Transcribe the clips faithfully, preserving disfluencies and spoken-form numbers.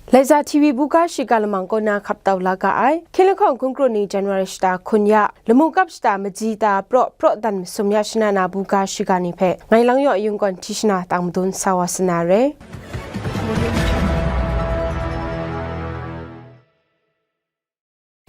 Laiza T V buga shiga lamang kaw na hkap tau la ga ai. Hkying lahkawng hkun kru ni January shata hkun ya, lamu kap shata maji ta praw praw dan masum ya shana na buga shiga ni hpe, ngai Langyaw Yungkawn Hti Shana tang madun sa wa sa na re.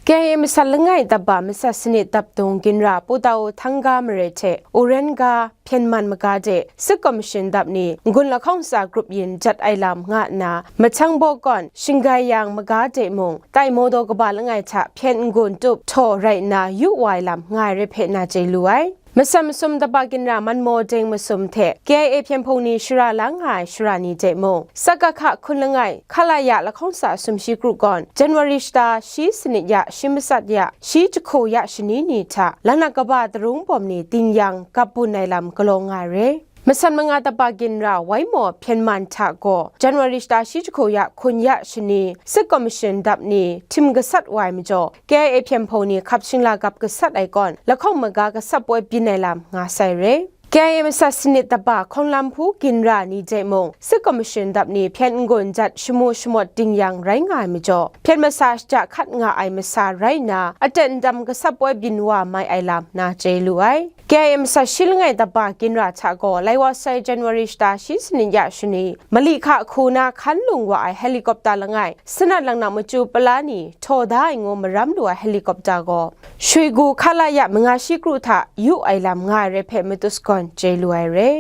K I A masat langai daba masat sanit dapdung ginra Putau Thangga mare hte Urenga Hpyen Man maga de Sit Commission dap ni n-gun lahkawng tsa grup yin jat ai lam nga nna, Machang Baw kawn Shinggai Yang maga de mung, tai Mawdaw kaba langai hta hpyen n-gun tup htaw rai nna yu wa ai lam nga ai rai hpe na chye lu ai. Masat masum daba ginra Manmaw Deng masum hte K I A hpyen hpung ni shara la nga ai shara ni de mung, S K K hkun langai, Khalaya lahkawng tsa sumshi kru gawn, January shata shi sanit ya, shi matsat ya, shi jahku ya shani ni hta, lanak kaba tarung bawm ni ding yang gap bun ai lam galaw nga ai re. Masat manga daba ginra Waimaw Hpyen Man hta gaw, January shata shi jahku ya, hkun ya shani, Sit Commission dap ni htim gasat wa ai majaw, K I A hpyen hpung ni hkap shingla gap gasat ai kawn, lahkawng maga gasat poi byin ai lam nga sai re. K I A masat sanit daba hkawng lam hpu ginra ni de mung, Sit Commission dap ni hpyen n-gun jat shamu shamawt ding yang rai nga ai majaw, hpyen masa shaja hkat nga ai masa rai nna, aten ndam gasat poi byin wa mai ai lam na chye lu ai. K I A masat shi langai daba ginra hta gaw, lai wa sai January shata shi sanit ya shani, Malihka hku na hkan lung wa ai helicopter langai, Sanat Langnak Machu Pala ni htaw da ai ngu maram lu ai helicopter gaw, Shwigu Khalaya manga shi kru hta yu ai lam nga ai rai hpe matut sagawn chye lu ai re.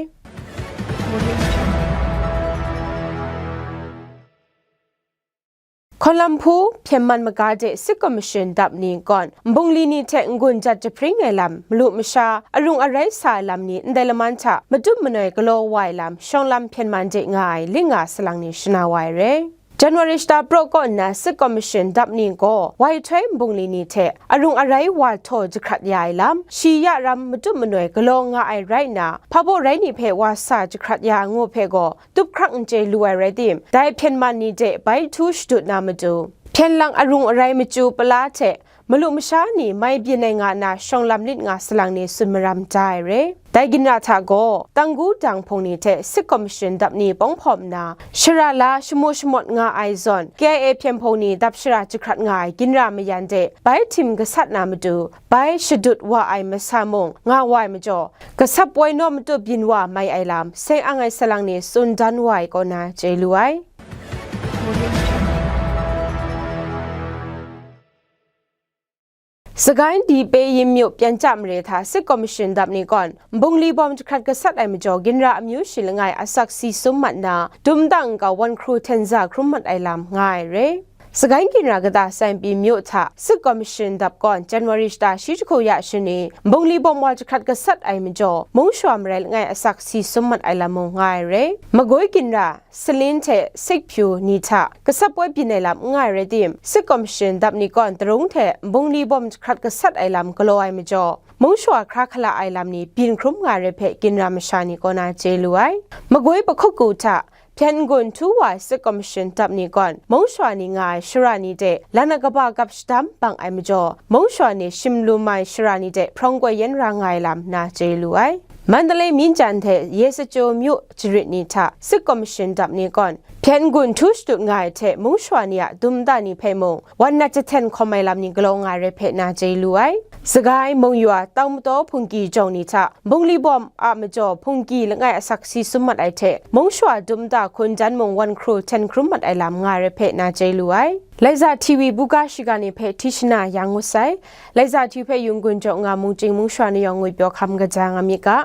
Hkawng lam hpu Hpyen Man maga de Sit Commission dap ni gawn, nbungli ni hte n-gun jat jahpring ai lam, malu masha, arung arai sa ai lam ni ndai laman hta madup manoi galaw wa ai lam, shawng lam hpyen man de nga ai ling nga salang ni shana wa ai re. January shata praw kaw nna Sit Commission dap ni gaw, wai htoi nbungli ni hte arung arai wa htaw jahkrat ya ai lam, shi ya ram madup manoi galaw nga ai rai nna, hpa baw rai ni hpe wa sa jahkrat ya ngu hpe gaw, tup hkrak n chye lu ai rai tim, dai hpyen man ni de bai htu shadut na matu, hpyen lang arung arai Machu Pala hte malu masha ni mai byin ai nga nna shawng lam lit nga salang ni tsun maram da ai re. Dai ginra hta gaw, Tanggu Dang hpung ni hte Sit Commission dap ni pawng hpawm nna, shara la shamu shamawt nga ai zawn, K I A hpyen hpung ni dap shara jahkrat nga ai ginra mayan de bai htim gasat na matu, bai shadut wa ai masa mung nga wa ai majaw, gasat poi naw matu byin wa mai ai lam, seng ang ai salang ni tsun dan wa ai kaw na chye lu ai. Sagaing Dipeyim myu Pyancha mare hta Sit Commission dap ni gawn, nbungli bawm jahkrat gasat ai majaw, ginra amyu shi langai asak si sum mat nna, dum dang nkau wan hkru hten za hkrum mat ai lam nga ai re. Sagaing ginra kata Sainpi myu hta Sit Commission dap gawn, January shata shi jahku ya shani, nbungli bawm wa jahkrat gasat ai majaw, mung shawa marai langai asak si sum mat ai lam mung nga ai re. Magwi ginra Salin hte Sikpyu ni hta gasat poi byin ai lam n nga ai rai tim, Sit Commission dap ni gawn tarung hte nbungli bawm jahkrat gasat ai lam galaw ai majaw, mung shawa hkra hkala ai lam ni byin hkrum nga ai rai hpe ginra masha ni kaw na chye lu ai. Magwi Pakhuku hta hpyen n-gun htu wa ai Sit Commission dap ni gawn, mung shawa ni nga ai shara ni de lana kaba gap shadam bang ai majaw, mung shawa ni shim lum ai shara ni de hprawng koi yen ra nga ai lam na chye lu ai. Mandalay Minjan hte Yesacyaw myu jarit ni hta Sit Commission dap ni gawn, hpyen n-gun htu shadut nga ai hte mung shawa ni a dum nta ni hpe mung, wan nat jahten hkawm ai lam ni galaw nga ai rai hpe na chye lu ai. Sagai Mung-yua Tau Mataw Hpunggi jawng ni hta, nbungli bawm a majaw hpunggi langai asak si sum mat ai hte, mung shawa dum nta hkun jan mung wan hkru hten hkrum mat ai lam nga ai rai hpe na chye lu ai. Laiza T V buga shiga ni hpe Hti Shana yang ngut sai. Laiza T V hpe yung gun jaw nga mung chying mung shawa ni yawng ngwipyaw hkam kaja nga myit ga.